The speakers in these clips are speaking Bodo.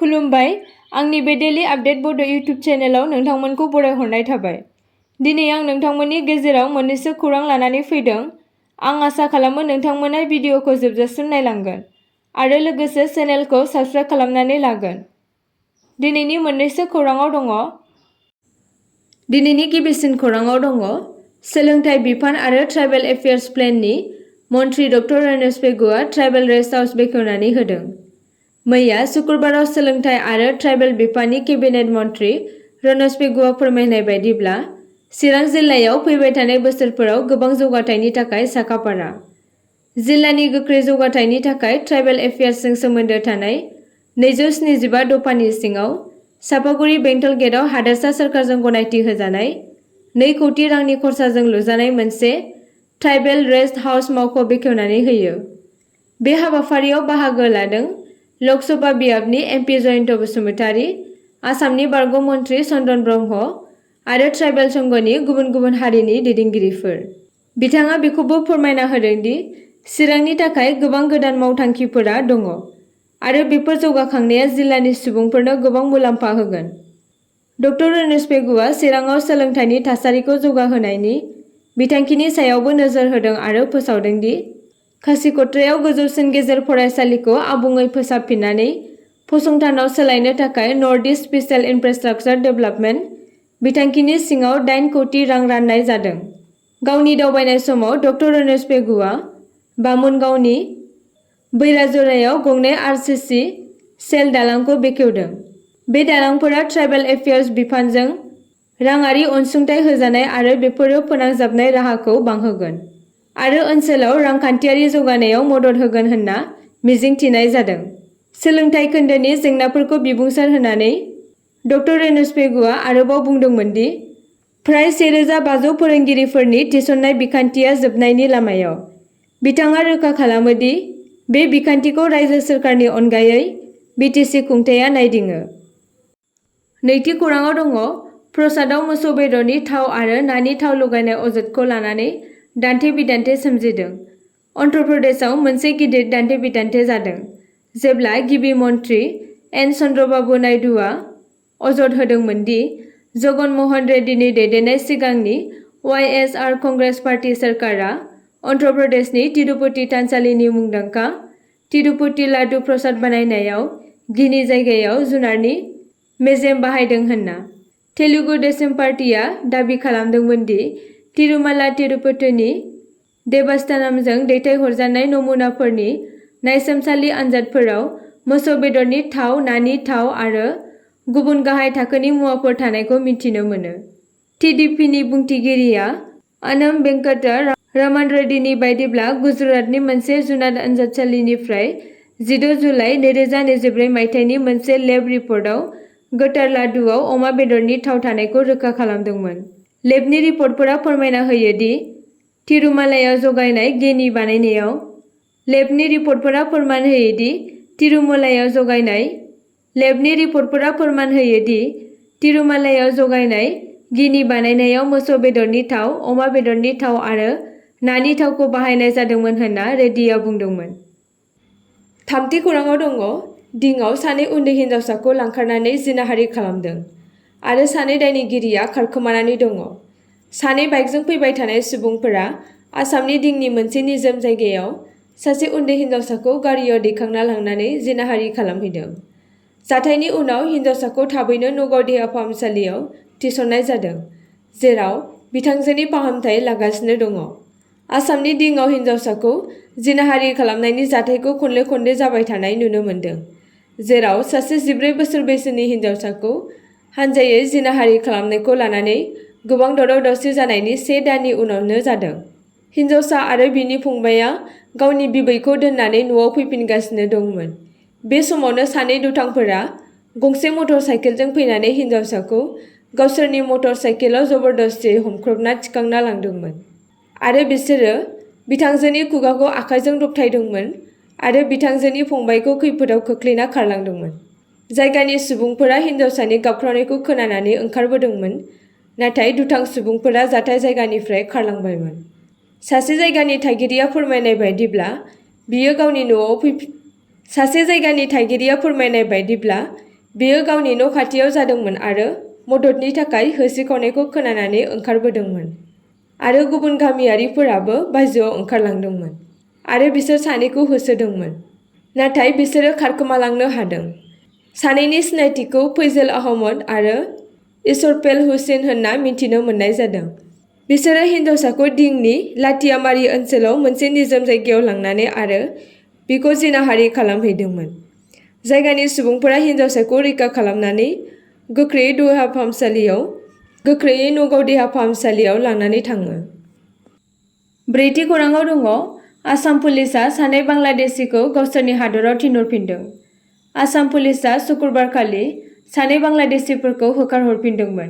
खुलुमबाय आंनि बे डेली आपडेट बड' इउट्युब चेनेलाव नोंथांमोनखौ बरायहरनाय थाबाय। दिनै आं नोंथांमोननि गेजेराव मोननैसो खौरां लानानै फैदों। आं आसा खालामो नोंथांमोना भिडिअखौ जोबजासिम नायलांगोन आरो लोगोसे चेनेलखौ साबस्क्राइब खालामनानै लागोन। दिनैनि मोननैसो खौराङाव दङ। दिनैनि गिबिसिन खौराङाव दङ सोलोंथाइ बिफान आरो ट्राइबेल एफेयार्स प्लेननि मन्थ्रि डक्टर रनज पेगुआ ट्राइबेल रेस्ट हाउस बेखेवनानै होदों। मैया सुक्रुबाराव सोलोंथाइ आरो ट्राइबेल बिफाननि केबिनेट मन्थ्रि रनज पेगुआ फोरमायनाय बायदिब्ला चिरां जिल्लायाव फैबाय थानाय बोसोरफोराव गोबां जौगाथायनि थाखाय साखाफारा। जिल्लानि गोख्रै जौगाथायनि थाखाय ट्राइबेल एफेयार्सजों सोमोन्दो थानाय 275 दफानि सिङाव सापागुरि बेंटल गेटआव हादोरसा सोरखारजों गनायथि होजानाय 2 कौटि रांनि खरसाजों लुजानाय मोनसे ट्राइबेल रेस्ट हाउस मावख' बेखेवनानै होयो। बे हाबाफारियाव बाहागो लादों लकसभा बियाबनि एमपि जयन्त बसुमतारी, आसामनि बारग' मन्थ्रि चन्दन ब्रह्म आरो ट्राइबेल संघनि गुबुन गुबुन हारिनि दैदेनगिरिफोर। बिथाङा बेखौबो फोरमायना होदों दि चिरांनि थाखाय गोबां गोदान मावथांखिफोरा दङ आरो बेफोर जौगाखांनाया जिल्लानि सुबुंफोरनो गोबां मुलाम्फा होगोन। डक्टर रनज पेगुआ चिराङाव सोलोंथाइनि थासारिखौ जौगाहोनायनि बिथांखिनि सायावबो नोजोर होदों आरो फोसावदों दि खासिक'ट्रायाव गोजौसिन गेजेर फरायसालिखौ आबुङै फोसाबफिननानै फसंथानाव सोलायनो थाखाय नर्थ इस्ट स्पेशेल इनफ्रास्ट्राक्चार डेभेलपमेन्ट बिथांखिनि सिङाव 8 कौटि रां राननाय जादों। गावनि दावबायनाय समाव डक्टर रनज पेगुआ बामुनगावनि बैराजरायाव गंनै आरसीसी सेल दालांखौ बेखेवदों। बे दालांफोरा ट्राइबेल एफेयार्स बिफानजों राङारि अनसुंथाइ होजानाय आरो बेफोरो फोनांजाबनाय राहाखौ बांहोगोन आरो ओनसोलाव रांखान्थियारि जौगानायाव मदद होगोन होनना मिजिंथिनाय जादों। सोलोंथाइ खोन्दोनि जेंनाफोरखौ बिबुंसार होनानै डक्टर रनज पेगुआ आरोबाव बुंदोंमोन दि फ्राय 1500 फोरोंगिरिफोरनि थिसननाय बिखान्थिया जोबनायनि लामायाव। बिथाङा रोखा खालामो दि बे बिखान्थिखौ रायजो सोरखारनि अनगायै बिटिसि खुंथायआ नायदिङो। नैथि खौराङाव दङ प्रसादआव मोसौ बेदरनि थाव आरो नानि थाव लगायनाय अजदखौ लानानै दान्थे-बिदान्थे सोमजिदों। अन्ध्र प्रदेशआव मोनसे गिदिर दान्थे-बिदान्थे जादों जेब्ला गिबि मन्थ्रि एन चन्द्रबाबु नायडुआ अजद होदोंमोन दि जगन मोहन रेड्डीनि दैदेननाय सिगांनि वाइएसआर कंग्रेस पार्टी सोरखारा अन्ध्र प्रदेशनि तिरुपति थानसालिनि मुंदांखा तिरुपति लाडु प्रसाद बानायनायाव घिनि जायगायाव जुनारनि मेजेम बाहायदों होनना। तेलुगु देशम पार्टीआ दाबि खालामदोंमोन दि तिरुमाला तिरुपतिनि देवस्थानमजों दैथायहरजानाय नमुनाफोरनि नायसोमसालि आनजादफोराव मोसौ बेदरनि थाव, नानि थाव आरो गुबुन गाहाय थाखोनि मुवाफोर थानायखौ मिथिनो मोनो। टीडीपीनि बुंथिगिरिया आनम वेंकटा रमण रेड्डीनि बायदिब्ला गुजरातनि मोनसे जुनार आनजादसालिनिफ्राय 16 जुलाइ 2024 मायथाइनि मोनसे लेब रिपर्टआव गोथार लाडुआव अमा बेदरनि थाव थानायखौ रोखा खालामदोंमोन। लेबनि रिपर्टफोरा फोरमायना होयो दि तिरुमालायाव जगायनाय घिनि बानायनायाव लेबनि रिपर्टफोरा फोरमान होयो दि तिरुमालायाव जगायनाय घिनि बानायनायाव मोसौ बेदरनि थाव, अमा बेदरनि थाव आरो नानि थावखौ बाहायनाय जादोंमोन होनना रेड्डीआ बुंदोंमोन। थामथि खौराङाव दङ दिङाव सानै उन्दै हिनजावसाखौ लांखारनानै जिनाहारि खालामदों आरो सानै दायनिगिरिया खारखोमानानै दङ। सानै बाइकजों फैबाय थानाय सुबुंफोरा आसामनि दिंनि मोनसे निजोम जायगायाव सासे उन्दै हिनजावसाखौ गारियाव दैखांना लांनानै जिनाहारि खालामहैदों। जाथायनि उनाव हिनजावसाखौ थाबैनो नगाव देहा फाहामसालियाव थिसननाय जादों, जेराव बिथांजोनि फाहामथाय लागासिनो दङ। आसामनि दिङाव हिनजावसाखौ जिनाहारि खालामनायनि जाथायखौ खनले जाबाय थानाय नुनो मोन्दों, जेराव सासे 14 बोसोर बैसोनि हिनजावसाखौ हानजायै जिनाहारि खालामनायखौ लानानै गोबां दावराव-दावसि जानायनि 1 दाननि उनावनो जादों। हिनजावसा आरो बिनि फंबायआ गावनि बिबैखौ दोननानै न'आव फैफिनगासिनो दंमोन। बे समावनो सानै दुथांफोरा गंसे मटर साइकेलजों फैनानै हिनजावसाखौ गावसोरनि मटर साइकेलाव जबरदस्तियै हमख्रबना थिखांना लांदोंमोन आरो बिसोरो बिथांजोनि खुगाखौ आखाइजों दबथायदोंमोन आरो बिथांजोनि फंबायखौ खैफोदाव खोख्लैना खारलांदोंमोन। जायगानि सुबुंफोरा हिनजावसानि गाबख्रावनायखौ खोनानानै ओंखारबोदोंमोन, नाथाय दुथां सुबुंफोरा जाथाय जायगानिफ्राय खारलांबायमोन। सासे जायगानि थागिरिया फोरमायनाय बायदिब्ला बियो गावनि न' खाथियाव जादोंमोन आरो मददनि थाखाय होसिख्रावनायखौ खोनानानै ओंखारबोदोंमोन आरो गुबुन गामियारिफोराबो बायजोआव ओंखारलांदोंमोन आरो बिसोर सानैखौ होसोदोंमोन, नाथाय बिसोरो खारखोमालांनो हादों। सानैनि सिनायथिखौ फैजल अहमद आरो इसरपेल हुसैन होनना मिथिनो मोननाय जादों। बिसोरो हिन्जावसाखौ दिंनि लाथियामारि ओनसोलाव मोनसे निजोम जायगायाव लांनानै आरो बिखौ जिनाहारि खालामहैदोंमोन। जायगानि सुबुंफोरा हिन्जावसाखौ रैखा खालामनानै गोख्रैयै नगाव देहा फाहामसालियाव लांनानै थाङो। ब्रैथि खौराङाव दङ, आसाम पुलिसआ सानै बांलादेशिखौ गावसोरनि हादराव थिनहरफिनदों। आसाम पुलिसआ सुक्रुबारखालि सानै बांलादेशिफोरखौ होखारहरफिनदोंमोन,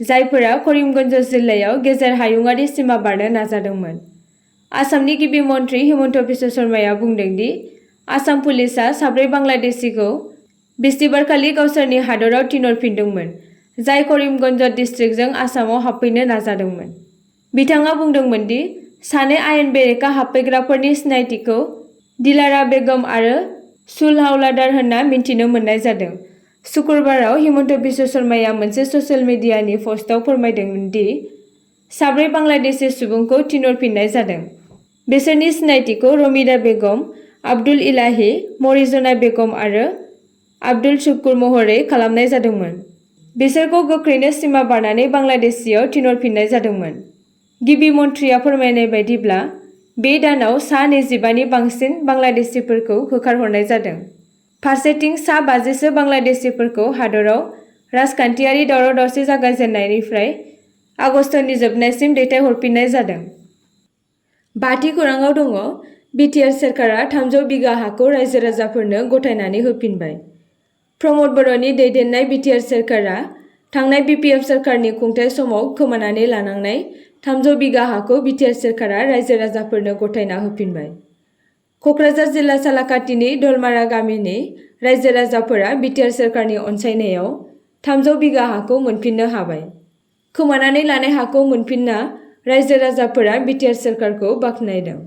जायफोरा करिमगन्ज जिल्लायाव गेजेर हायुंआरि सिमा बारनो नाजादोंमोन। आसामनि गिबि मन्थ्रि हिमन्त बिश्व शर्माया बुंदों दि आसाम पुलिसआ साब्रै बांलादेशिखौ बिस्तिबारखालि गावसोरनि हादराव थिनहरफिनदोंमोन, जाय करिमगन्ज डिस्ट्रिक्टजों आसामाव हाबफैनो नाजादोंमोन। बिथाङा बुंदोंमोन दि सानै आयेन बेरेखा हाबफैग्राफोरनि सिनायथिखौ दिलारा बेगम आरो सुल हावलादार होनना मिन्थिनो मोननाय जादों। सुक्रुबाराव हिमन्त बिश्व शर्माया मोनसे ससियेल मिडियानि पस्टआव फोरमायदोंमोन दि साब्रै बांलादेशी सुबुंखौ थिनहरफिननाय जादों। बिसोरनि सिनायथिखौ रमिदा बेगम, आब्दुल इलाही, मरिजना बेगम आरो आब्दुल शुक्कुर महरै खालामनाय जादोंमोन। बिसोरखौ गोख्रैनो सिमा बारनानै बांलादेशआव थिनहरफिननाय जादोंमोन। गिबि मन्थ्रिया फोरमायनाय बायदिब्ला बे दानाव सा 25नि बांसिन बांलादेशिफोरखौ होखारहरनाय जादों। फारसेथिं सा 50सो बांलादेशिफोरखौ हादराव राजखान्थियारि दावराव-दावसि जागायजेननायनिफ्राय आगस्तनि जोबनायसिम दैथायहरफिननाय जादों। बाथि खौराङाव दङ, बिटिआर सोरखारा 300 बिगा हाखौ रायजो राजाफोरनो गथायनानै होफिनबाय। प्रमद बर'नि दैदेननाय बिटिआर सोरखारा थांनाय बिपिएफ सोरखारनि खुंथाय समाव खोमानानै लानांनाय 300 बिगा हाखौ बिटिआर सोरखारा रायजो राजाफोरनो गथायना होफिनबाय। कक्राझार जिल्ला सालाकाटिनि दलमारा गामिनि रायजो राजाफोरा बिटिआर सोरखारनि अनसायनायाव 300 बिगा हाखौ मोनफिननो हाबाय। खोमानानै लानाय हाखौ मोनफिनना रायजो राजाफोरा बिटिआर सोरखारखौ बाख्नायदों।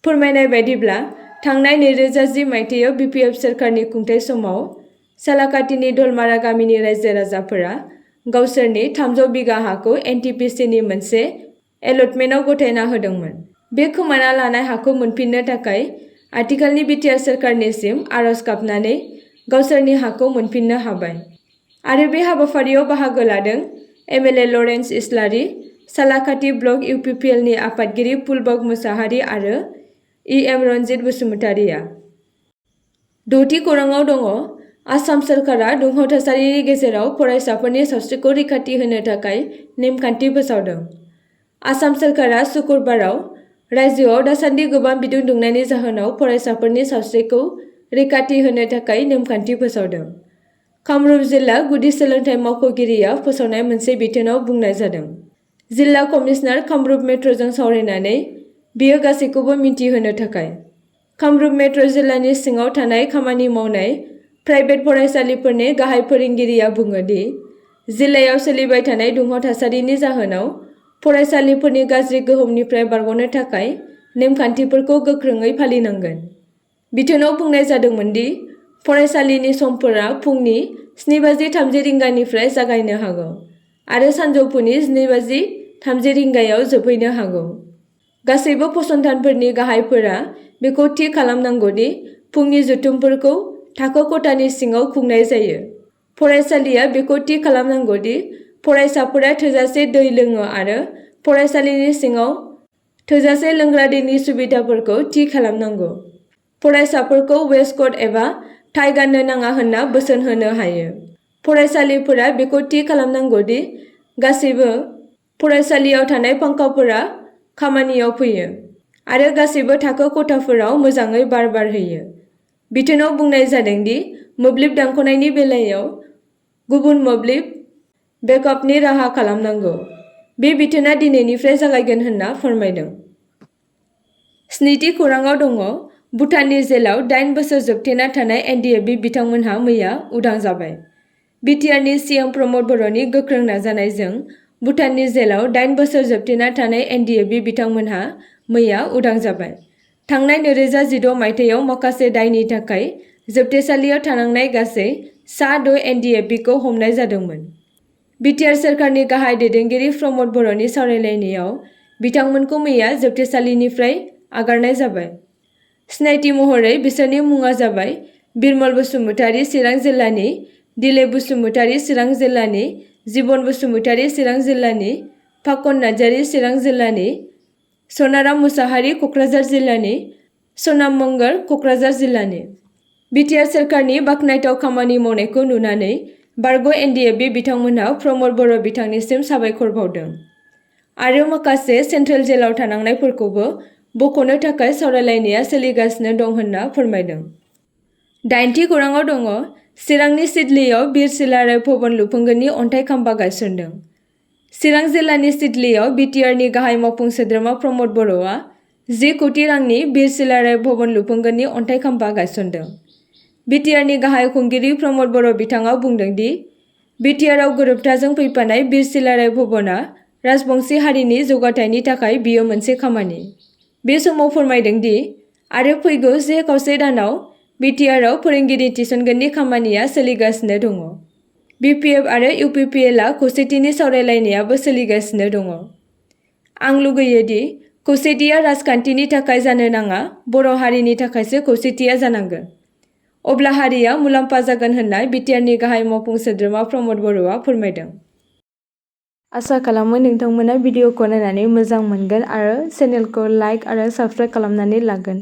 फोरमायनाय बायदिब्ला थांनाय 2010 मायथाइयाव बिपिएफ सोरखारनि खुंथाय समाव सालाकाटिनि दलमारा गामिनि रायजो राजाफोरा गावसोरनि 300 बिगा हाखौ एनटिपिसिनि मोनसे एलटमेन्टआव गथायना होदोंमोन। बे खोमाना लानाय हाखौ मोनफिननो थाखाय आथिखालनि बिटिआर सोरखारनिसिम आरज गाबनानै गावसोरनि हाखौ मोनफिननो हाबाय। आरो बे हाबाफारियाव बाहागो लादों एमएलए लरेन्स इस्लारि, सालाकाटि ब्लक इउपिपिएलनि आफादगिरि फुलबाग मुसाहारि आरो इएम रनजित बसुमतारिया। द'थि खौराङाव दङ, आसाम सोरखारा दुंहाव थासारिनि गेजेराव फरायसाफोरनि सावस्रिखौ रैखाथि होनो थाखाय नेमखान्थि फोसावदों। आसाम सोरखारा सुक्रुबाराव रायजोआव दासान्दि गोबां बिदुं दुंनायनि जाहोनाव फरायसाफोरनि सावस्रिखौ रैखाथि होनो थाखाय नेमखान्थि फोसावदों। कामरुप जिल्ला गुदि सोलोंथाइ मावख'गिरिया फोसावनाय मोनसे बिथोनाव बुंनाय जादों। जिल्ला कमिशनार कामरुप मेट्र'जों सावरायनानै बियो गासैखौबो मिन्थिहोनो थाखाय। कामरुप मेट्र' जिल्लानि सिङाव थानाय खामानि मावनाय प्राइभेट फरायसालिफोरनि गाहाय फोरोंगिरिया बुङो दि जिल्लायाव सोलिबाय थानाय दुंहाव थासारिनि जाहोनाव फरायसालिफोरनि गाज्रि गोहोमनिफ्राय बारग'नो थाखाय नेमखान्थिफोरखौ गोख्रोङै फालिनांगोन। बिथोनाव बुंनाय जादोंमोन दि फरायसालिनि समफोरा फुंनि 7:30 रिंगानिफ्राय जागायनो हागौ आरो सानजौफुनि 7:30 रिंगायाव जोबहैनो हागौ। गासैबो फसंथानफोरनि गाहायफोरा बेखौ थि खालामनांगौ दि फुंनि जथुमफोरखौ थाखो खथानि सिङाव खुंनाय जायो। फरायसालिया बेखौ थि खालामनांगौ दि फरायसाफोरा थोजासे दै लोङो आरो फरायसालिनि सिङाव थोजासे लोंग्रा दैनि सुबिदाफोरखौ थि खालामनांगौ। फरायसाफोरखौ वेस्टक'ट एबा टाइ गाननो नाङा होनना बोसोन होनो हायो। फरायसालिफोरा बेखौ थि खालामनांगौ दि गासैबो फरायसालियाव थानाय फांखाफोरा खामानियाव फैयो आरो गासैबो थाखो खथाफोराव मोजाङै बार बारहोयो। बिथोनाव बुंनाय जादों दि मोब्लिब दानख'नायनि बेलायाव गुबुन मोब्लिब बेकआपनि राहा खालामनांगौ। बे बिथोना दिनैनिफ्राय जागायगोन होनना फोरमायदों। स्निथि खौराङाव दङ, भुटाननि जेलाव 8 बोसोर जोबथेना थानाय NDFB बिथांमोनहा मैया उदां जाबाय। बिटिआरनि सीएम प्रमद बर'नि गोख्रों नाजानायजों भुटाननि जेलाव 8 बोसोर जोबथेना थानाय NDFB बिथांमोनहा मैया उदां जाबाय। थांनाय 2016 मायथाइयाव माखासे दायनि थाखाय जोबथेसालियाव थानांनाय गासै सा 6 NDFB खौ हमनाय जादोंमोन। बिटिआर सोरखारनि गाहाय दैदेनगिरि प्रमद बर'नि सावरायलायनायाव बिथांमोनखौ मैया जोबथेसालिनिफ्राय आगारनाय जाबाय। सिनायथि महरै बिसोरनि मुङा जाबाय बिरमल बसुमतारी चिरां जिल्लानि, दिलीप बसुमतारी चिरां जिल्लानि, जिबन बसुमतारी चिरां जिल्लानि, फाकन नार्जारी चिरां जिल्लानि, सनाराम मुसाहारि क'क्राझार जिल्लानि, सनाम मंगल क'क्राझार जिल्लानि। बिटिआर सोरखारनि बाख्नायथाव खामानि मावनायखौ नुनानै बारग' NDFB बिथांमोनहा प्रमद बर' बिथांनिसिम साबायखर बावदों आरो माखासे सेन्ट्रेल जेलाव थानांनायफोरखौबो बख'नो थाखाय सावरायलायनाया सोलिगासिनो दं होनना फोरमायदों। 8थि खौराङाव दङ चिरांनि सिडलीयाव बिर सिलाराय भवन लुफुंगोननि अन्थाइ खाम्फा गायसनदों। चिरां जिल्लानि सिडलीयाव बिटिआरनि गाहाय मावफुं सोद्रोमा प्रमद बर'आ 10 कोटि रांनि बिर सिलाराय भवन लुफुंगोननि अन्थाइ खाम्फा गायसनदों। बिटिआरनि गाहाय खुंगिरि प्रमद बर' बिथाङा बुंदों दि बिटिआरआव गोरोबथाजों फैफानाय बिर सिलाराय भवना राजबंशी हारिनि जौगाथायनि थाखाय बियो मोनसे खामानि। बे समाव फोरमायदों दि आरो फैगौ 1.25 दानाव बिटिआरआव फोरोंगिरि थिसनगोननि खामानिया सोलिगासिनो दङ। बिपिएफ आरो इउपिपिएलआ खौसेथिनि सावरायलायनायाबो सोलिगासिनो दङ। आं लुगैयो दि खौसेथिया राजखान्थिनि थाखाय जानो नाङा, बर' हारिनि थाखायसो खौसेथिया जानांगोन। अब्ला हारिया मुलाम्फा जागोन होनना बिटिआरनि गाहाय मावफुं सोद्रोमा प्रमद बर'आ फोरमायदों। आसा खालामो नोंथांमोना भिडिअखौ नायनानै मोजां मोनगोन आरो चेनेलखौ लाइक आरो साबस्क्राइब खालामनानै लागोन।